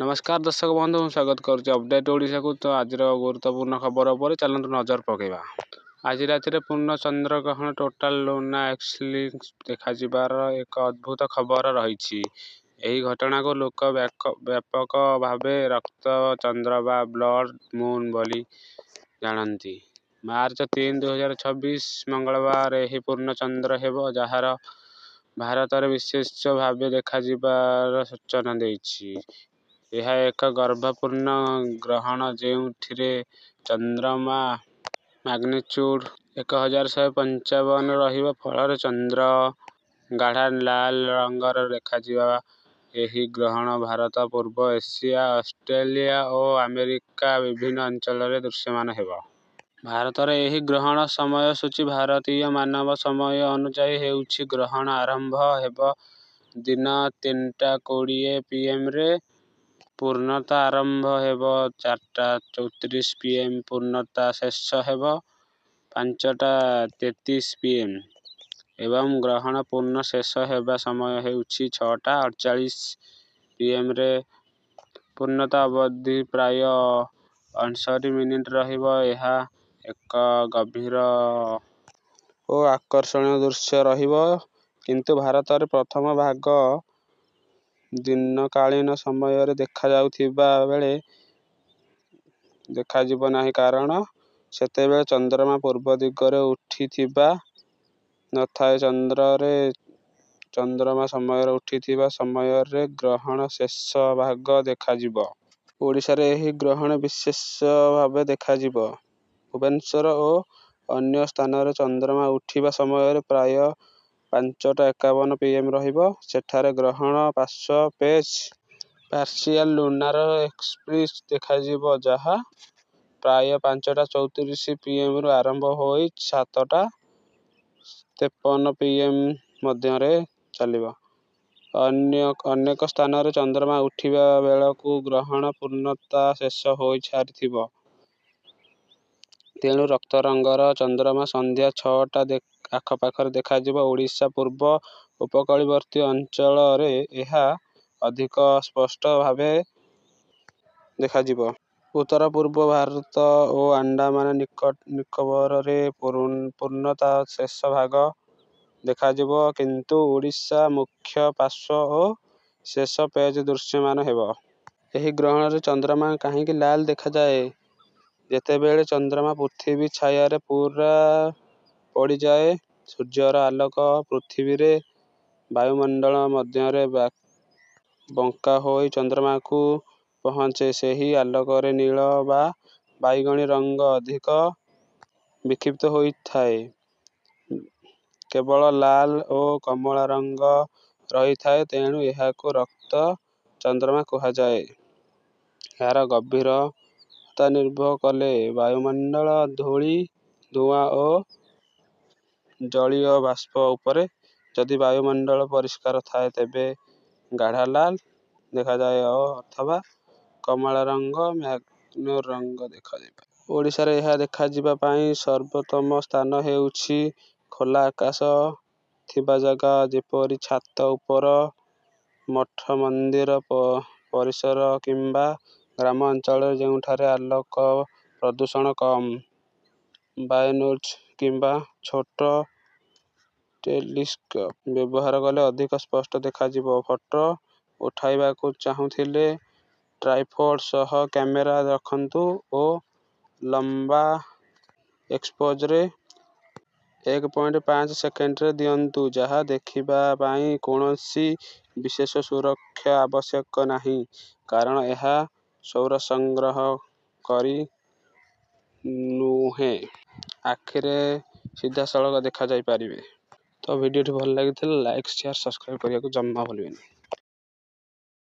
ନମସ୍କାର ଦର୍ଶକ ବନ୍ଧୁ, ମୁଁ ସ୍ୱାଗତ କରୁଛି ଅପଡେଟ୍ ଓଡ଼ିଶାକୁ। ତ ଆଜିର ଗୁରୁତ୍ୱପୂର୍ଣ୍ଣ ଖବର ଉପରେ ଚାଲନ୍ତୁ ନଜର ପକାଇବା। ଆଜି ରାତିରେ ପୂର୍ଣ୍ଣ ଚନ୍ଦ୍ରଗ୍ରହଣ, ଟୋଟାଲ ଲୁନା ଏକ୍ଲିପ୍ସ ଦେଖାଯିବାର ଏକ ଅଦ୍ଭୁତ ଖବର ରହିଛି। ଏହି ଘଟଣାକୁ ଲୋକ ବ୍ୟାପକ ଭାବେ ରକ୍ତ ଚନ୍ଦ୍ର ବା ବ୍ଲଡ୍ ମୁନ୍ ବୋଲି ଜାଣନ୍ତି। ମାର୍ଚ୍ଚ 3, 2026 ମଙ୍ଗଳବାର ଏହି ପୂର୍ଣ୍ଣ ଚନ୍ଦ୍ର ହେବ, ଯାହାର ଭାରତରେ ବିଶେଷ ଭାବେ ଦେଖାଯିବାର ସୂଚନା ଦେଇଛି। ଏହା ଏକ ଗର୍ଭ ପୂର୍ଣ୍ଣ ଗ୍ରହଣ, ଯେଉଁଥିରେ ଚନ୍ଦ୍ରମା ମାଗ୍ନିଚ୍ୟୁଡ୍ 1155 ରହିବ। ଫଳରେ ଚନ୍ଦ୍ର ଗାଢ଼ା ଲାଲ ରଙ୍ଗର ଦେଖାଯିବ। ଏହି ଗ୍ରହଣ ଭାରତ, ପୂର୍ବ ଏସିଆ, ଅଷ୍ଟ୍ରେଲିଆ ଓ ଆମେରିକା ବିଭିନ୍ନ ଅଞ୍ଚଳରେ ଦୃଶ୍ୟମାନ ହେବ। ଭାରତରେ ଏହି ଗ୍ରହଣ ସମୟସୂଚୀ ଭାରତୀୟ ମାନବ ସମୟ ଅନୁଯାୟୀ ହେଉଛି: ଗ୍ରହଣ ଆରମ୍ଭ ହେବ ଦିନ 3:20 ପିଏମରେ, ପୂର୍ଣ୍ଣତା ଆରମ୍ଭ ହେବ 4:34 ପିଏମ, ପୂର୍ଣ୍ଣତା ଶେଷ ହେବ 5:33 ପିଏମ ଏବଂ ଗ୍ରହଣ ପୂର୍ଣ୍ଣ ଶେଷ ହେବା ସମୟ ହେଉଛି 6:48 ପିଏମରେ। ପୂର୍ଣ୍ଣତା ଅବଧି ପ୍ରାୟ 59 ମିନିଟ ରହିବ। ଏହା ଏକ ଗଭୀର ଓ ଆକର୍ଷଣୀୟ ଦୃଶ୍ୟ ରହିବ, କିନ୍ତୁ ଭାରତରେ ପ୍ରଥମ ଭାଗ ଦିନକାଳୀନ ସମୟରେ ଦେଖାଯାଉଥିବା ବେଳେ ଦେଖାଯିବ ନାହିଁ, କାରଣ ସେତେବେଳେ ଚନ୍ଦ୍ରମା ପୂର୍ବ ଦିଗରେ ଉଠିଥିବା ନଥାଏ। ଚନ୍ଦ୍ରରେ ଚନ୍ଦ୍ରମା ସମୟରେ ଉଠିଥିବା ସମୟରେ ଗ୍ରହଣ ଶେଷ ଭାଗ ଦେଖାଯିବ। ଓଡ଼ିଶାରେ ଏହି ଗ୍ରହଣ ବିଶେଷ ଭାବେ ଦେଖାଯିବ। ଭୁବନେଶ୍ୱର ଓ ଅନ୍ୟ ସ୍ଥାନରେ ଚନ୍ଦ୍ରମା ଉଠିବା ସମୟ ପ୍ରାୟ 5:51 ପିଏମ ରହିବ। ସେଠାରେ ଗ୍ରହଣ ପାର୍ଶ୍ୱ ଫେଜ୍ ପାର୍ସିଆଲ୍ ଲୁନାର ଏକ୍ଲିପ୍ସ ଦେଖାଯିବ, ଯାହା ପ୍ରାୟ 5:34 ପିଏମରୁ ଆରମ୍ଭ ହୋଇ 7:53 ପିଏମ ମଧ୍ୟରେ ଚାଲିବ। ଅନ୍ୟ ଅନେକ ସ୍ଥାନରେ ଚନ୍ଦ୍ରମା ଉଠିବା ବେଳକୁ ଗ୍ରହଣ ପୂର୍ଣ୍ଣତା ଶେଷ ହୋଇସାରିଥିବ। ତେଣୁ ରକ୍ତ ରଙ୍ଗର ଚନ୍ଦ୍ରମା ସନ୍ଧ୍ୟା 6ଟା ଆଖପାଖରେ ଦେଖାଯିବ। ଓଡ଼ିଶା ପୂର୍ବ ଉପକୂଳବର୍ତ୍ତୀ ଅଞ୍ଚଳରେ ଏହା ଅଧିକ ସ୍ପଷ୍ଟ ଭାବେ ଦେଖାଯିବ। ଉତ୍ତର-ପୂର୍ବ ଭାରତ ଓ ଆଣ୍ଡାମାନ ନିକୋବରରେ ପୂର୍ଣ୍ଣତା ଶେଷ ଭାଗ ଦେଖାଯିବ, କିନ୍ତୁ ଓଡ଼ିଶା ମୁଖ୍ୟ ପାର୍ଶ୍ୱ ଓ ଶେଷ ଫେଜ୍ ଦୃଶ୍ୟମାନ ହେବ। ଏହି ଗ୍ରହଣରେ ଚନ୍ଦ୍ରମା କାହିଁକି ଲାଲ ଦେଖାଯାଏ? ଯେତେବେଳେ ଚନ୍ଦ୍ରମା ପୃଥିବୀ ଛାୟାରେ ପୂରା ପଡ଼ିଯାଏ, ସୂର୍ଯ୍ୟର ଆଲୋକ ପୃଥିବୀର ବାୟୁମଣ୍ଡଳ ମଧ୍ୟରେ ବଙ୍କା ହୋଇ ଚନ୍ଦ୍ରମାକୁ ପହଞ୍ଚେ। ସେହି ଆଲୋକରେ ନୀଳ ବା ବାଇଗଣୀ ରଙ୍ଗ ଅଧିକ ବିକ୍ଷିପ୍ତ ହୋଇଥାଏ। କେବଳ ଲାଲ ଓ କମଳା ରଙ୍ଗ ରହିଥାଏ, ତେଣୁ ଏହାକୁ ରକ୍ତ ଚନ୍ଦ୍ରମା କୁହାଯାଏ। ଏହାର ଗଭୀରତା ନିର୍ଭର କରେ ବାୟୁମଣ୍ଡଳ ଧୂଳି, ଧୂଆଁ ଓ ଜଳୀୟ ବାଷ୍ପ ଉପରେ। ଯଦି ବାୟୁମଣ୍ଡଳ ପରିଷ୍କାର ଥାଏ, ତେବେ ଗାଢ଼ା ଲାଲ ଦେଖାଯାଏ ଅଥବା କମଳା ରଙ୍ଗ ରଙ୍ଗ ଦେଖାଯାଇପାରେ। ଓଡ଼ିଶାରେ ଏହା ଦେଖାଯିବା ପାଇଁ ସର୍ବୋତ୍ତମ ସ୍ଥାନ ହେଉଛି ଖୋଲା ଆକାଶ ଥିବା ଜାଗା, ଯେପରି ଛାତ ଉପର, ମଠ ମନ୍ଦିର ପରିସର କିମ୍ବା ଗ୍ରାମ ଅଞ୍ଚଳ ଯେଉଁଠାରେ ଆଲୋକ ପ୍ରଦୂଷଣ କମ୍। ବାଇନୋଜ କିମ୍ବା ଛୋଟ ଟେଲିସ୍କୋପ ବ୍ୟବହାର କଲେ ଅଧିକ ସ୍ପଷ୍ଟ ଦେଖାଯିବ। ଫଟୋ ଉଠାଇବାକୁ ଚାହୁଁଥିଲେ ଟ୍ରାଇପୋଡ୍ ସହ କ୍ୟାମେରା ରଖନ୍ତୁ ଓ ଲମ୍ବା ଏକ୍ସପୋଜର 1.5 ସେକେଣ୍ଡରେ ଦିଅନ୍ତୁ, ଯାହା ଦେଖିବା ପାଇଁ କୌଣସି ବିଶେଷ ସୁରକ୍ଷା ଆବଶ୍ୟକ ନାହିଁ, କାରଣ ଏହା ସୌର ସଂଗ୍ରହକାରୀ ନୁହେଁ। ଆଖିରେ ସିଧାସଳଖ ଦେଖାଯାଇପାରିବେ। ତ ଭିଡ଼ିଓଟି ଭଲ ଲାଗିଥିଲା, ଲାଇକ୍, ସେୟାର, ସବସ୍କ୍ରାଇବ୍ କରିବାକୁ ଜମା ଭୁଲିବେନି।